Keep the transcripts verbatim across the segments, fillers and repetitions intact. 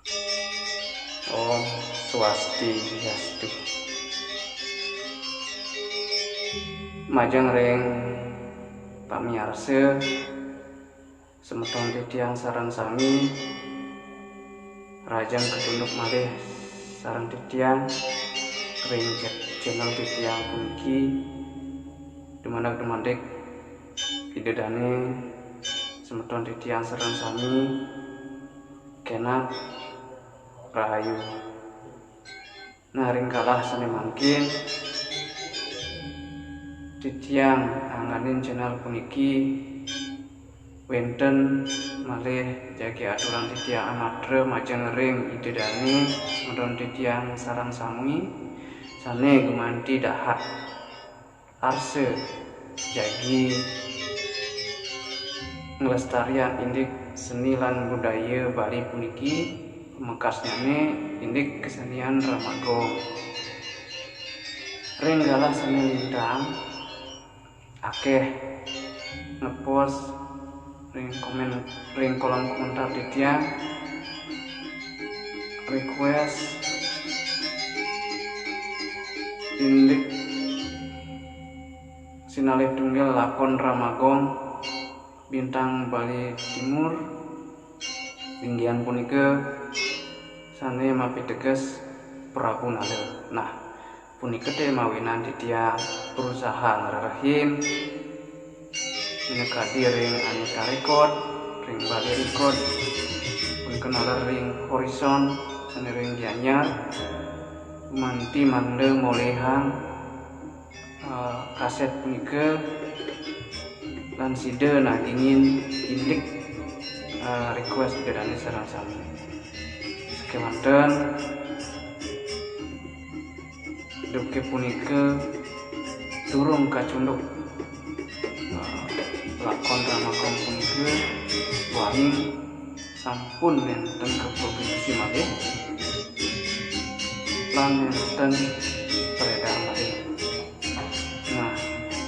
Om Swastiastu. Majeng ring pamiarsa, semeton titiang sareng sami, rahajeng katunduk malih sareng titiang ring channel titiang puniki. Dumadak-dumadik Ida Dane, semeton titiang sareng sami kenak rahayu. Nah, ring galah sane mangkin, titiang angganin channel puniki wenten malih jagi aturan titiang amatra majeng ring Ida Dane, semeton titiang sareng sami sane gumanti dahat arsa jagi nglestariang indik seni lan budaya Bali puniki, pamekasnyane indik kesenian drama gong. Ring galah sane lintang, akeh ngepost ring komen, ring kolom komentar titiang, request indik sinalih tunggil lakon drama gong Bintang Bali Timur, inggih punika sane mapiteges Prabu Nala. Nah, punika te mawinan titiang berusaha ngrerehin minakadi ring Aneka Record, ring Bali Record, punika taler ring Horizon sane ring Gianyar, gumanti mangda molihang eh, kaset punika lan sida nagingin indik, eh, request Ida Dane sareng sami. Sakewanten duke punika durung kacunduk, eh, lakon drama gong punika, duaning sampun nenten kaproduksi malih lan nenten beredar malih. Nah,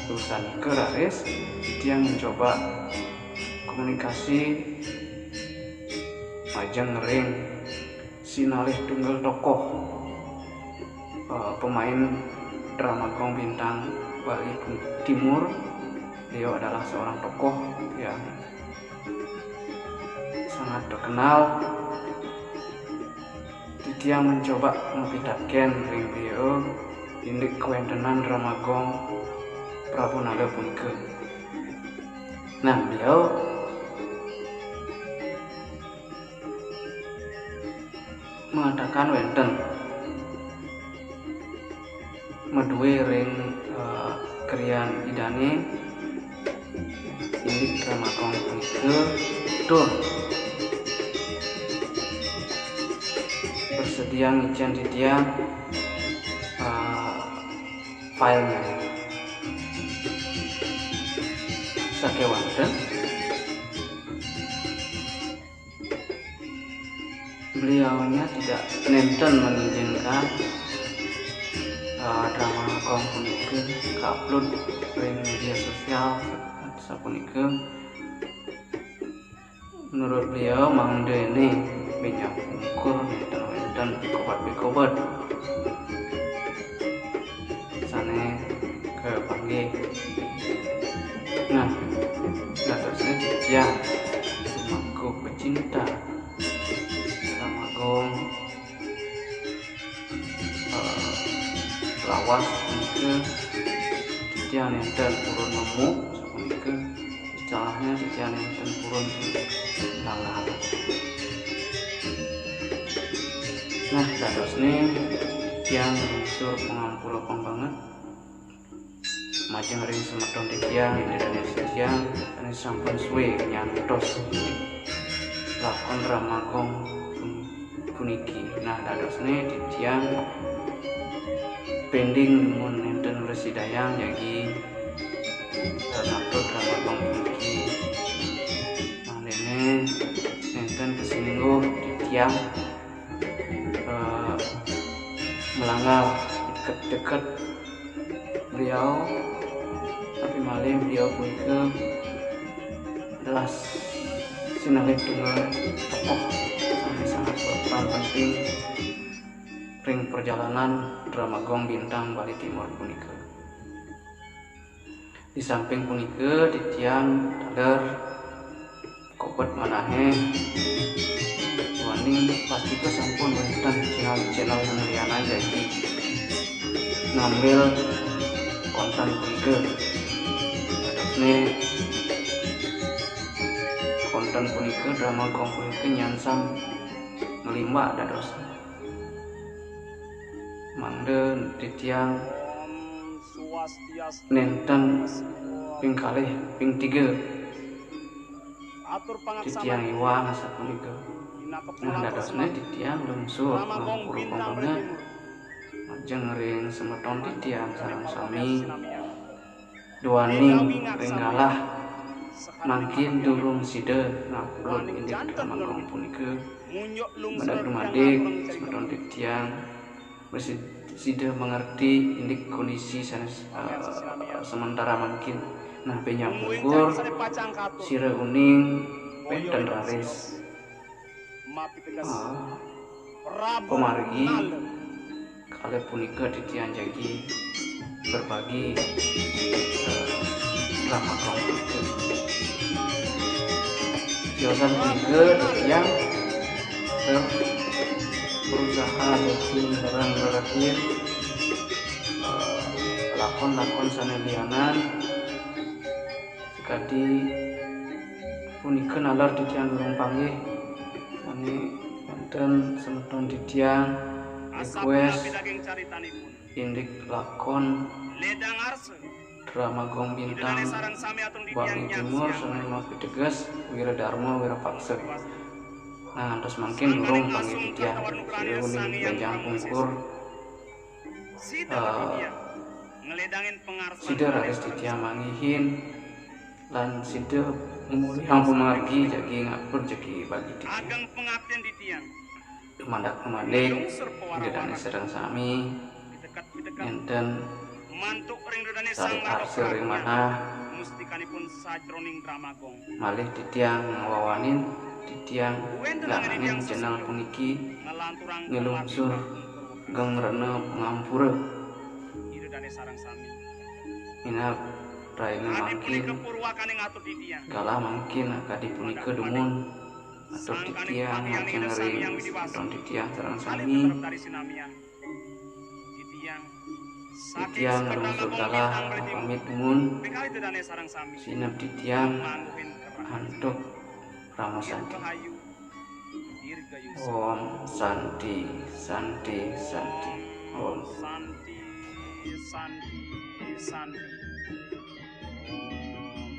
urusan nika raris titiang mencoba komunikasi majeng ring sinalih tunggal tokoh, eh, pemain drama gong Bintang Bali Timur. Beliau adalah seorang tokoh yang sangat terkenal. Titiang mencoba mapitaken ring beliau indik kawentenan drama gong Prabu Nala punika. Nah, beliau mengatakan wenten madue ring, eh, krian Ida Dane indik drama gong punika tur bersedia ngicen titiang, eh, filenya. Sakewanten beliaunya tidak nenten mengizinkan, eh, drama gong punika kaupload ring media sosial sapunika. Menurut beliau, mangda ini minyak ungkur nenten wenten pikobet-pikobet sane kapanggih. Nah, dadosne titiang selaku pecinta drama gong, eh, lawas punika titiang nenten purun nemu sapunika. Istilahnya titiang nenten purun nangah. Nah, dadosne titiang mangsur pangampura banget majeng ring semeton titiang, Ida Dane titiang, ane sampun suwe nyantos lakon drama gong puniki. Nah, dadosne titiang pending dumun nenten mrasidayang jagi, eh, ngatur drama gong puniki. Mangdane nenten kasingguh titiang, eh, melanggar deket-deket beliau, tapi malih beliau punika adalah sinalih tunggal tokoh sane sangat berperan penting ring perjalanan drama gong bintang Bali Timur punika. Di samping punika, titiang taler kobet manahé, duaning pastika sampun wénten channel-channel sané lianan jagi ngambil konten punika. Dadosné konten punika, drama gong punika nyansang nglimbak dados mangda titiang nénten ping kalih, ping tiga. Titiang iwang sapunika. Nah, dadosné titiang lungsur ngampura majeng ring semeton titiang sareng sami. Duaning ring galah mangkin durung sida ngupload indik drama gong punika. Madak dumadik semeton titiang mesti sida mengerti indik kondisi sané, eh, sementara mangkin. Nah, bénjang pungkur sira uning wénten raris, eh, pamargi kalih punika titiang jagi berbagi, eh, drama gong punika. Tiosan punika titiang, eh, berusaha jagi ngrereh-ngrerehang, eh, lakon-lakon sané lianan. Sakadi punika naler titiang durung panggih, sané wénten semeton titiang request indik lakon drama gong bintang Bali Timur sané mapiteges Wiradarma Wirapaksa. Nah, ngantos mangkin durung panggih titiang. Sira uning bénjang pungkur, eh, sida raris titiang manggihin lan sida ngumulihang pamargi jagi ngatur jagi bagi titiang. Dumadak-dumadik, Ida Dané sareng sami nénten sareng arsa ring manah. Malih titiang ngawawanin, titiang ngangenin channel puniki nglungsur geng rena pangampura. Minab rahina mangkin, galah mangkin kadi punika dumun. Atur titiang majeng ring semeton titiang sareng sami. Titiang nglungsur galah mapamit dumun. Sineb titiang antuk parama santi. Om Santi, Santi, Santi. Om.